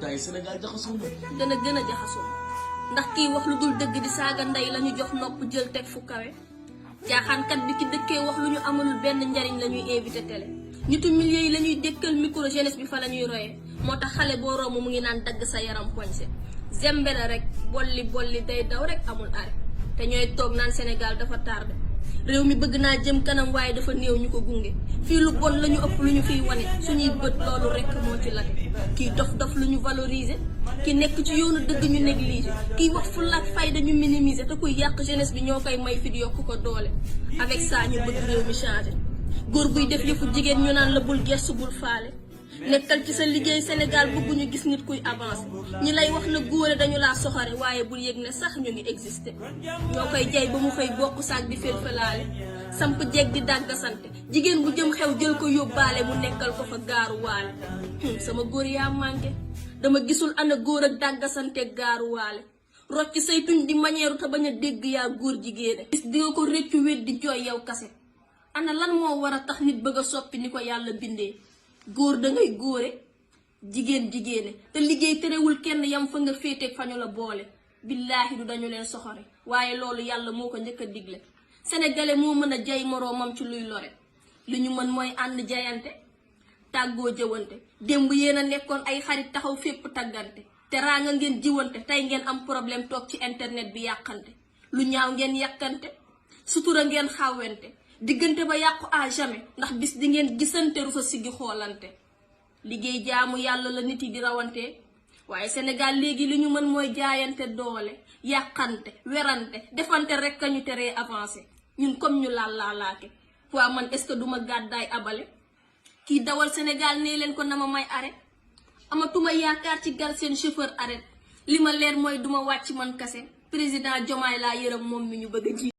tay Sénégal jaxasoo na. dana gën a jaxasoo ndax kii wax lu dul dëgg di saaga ndey lañu jox nopp jël teg fu kawe jaaxaankat bi ki dëkkee wax lu ñu amalul benn njariñ la ñuy invité télé nitu milieu yi la ñuy dékkal micro jeunesse bi fa la ñuy royee moo tax xale boo romb mu ngi naan dagg sa yaram poñse zembe la rek bolli day daw rek amul arrêt te ñooy toog naan Sénégal dafa tardé réew mi bëgg naa jëm kanam waaye dafa néew ñu ko gunge fii lu bon la ñu ëpp lu ñu fiy wane suñuy bët loolu rek moo ci late kii dof lu ñu valoriser ki nekk ci yoonu dëgg ñu négliger kii wax fulla ak fayda ñu minimiser te kuy yàq jeunesse bi ñoo koy may fit yokk ko doole avec ça ñu bëgg réew mi changé góor buy def yëfu jigéen ñu naan la bul gestu bul faale nekkal ci sa liggéey Sénégal bëgguñu gis nit kuy avancé ñi lay wax na góore dañu laa soxare waaye bul yëg ne sax ñu ngi existé ñoo koy jay ba mu xëy bokk saak di felfelaale samp jeeg di dàggasante jigéen bu jëm xew jël ko yóbbaale mu nekkal ko fa gaaru waale sama góor yaa manqué dama gisul ana góor ak dàggasante gaaru waale rocc say tuñ di mañeeru te bañ a dégg yaa góor jigéene gis di nga ko réccu wét di jooy yow kase ana lan moo war a tax nit bëgg a soppi ni ko yàlla bindee góor dangay góore jigéene te liggéey terewul kenn yam fa nga féeteeg fa ñu la boole billaahi du dañu leen soxore waaye loolu yàlla moo ko njëkk a digle sénégalais moo mën a jay moroomam ci luy lore li ñu mën mooy ànd jayante tàggoo jëwante démb yéen a nekkoon ay xarit taxaw fépp taggante te raanga ngeen jiwante tey ngeen am problème toog ci internet bi yàqante lu ñaaw ngeen yàkkante sutura ngeen xawwente diggante ba yàqu à jamais ndax bis di ngeen gisante rusa siggi xoolante liggéey jaamu yàlla la nit yi di rawante waaye Sénégal léegi li ñu mën mooy jaayante doole yàqante werante defante rek ka ñu teree avancé ñun comme ñu laalaake waa man est-ce que duma gàddaay abale kii dawal Sénégal nee leen ko na ma may arrêt amatuma yaakaar ci gal seen chauffeur arrêt li ma leer mooy duma wàcc man kase président Diomaye laa yërëm moom mi ñu bëgg a ji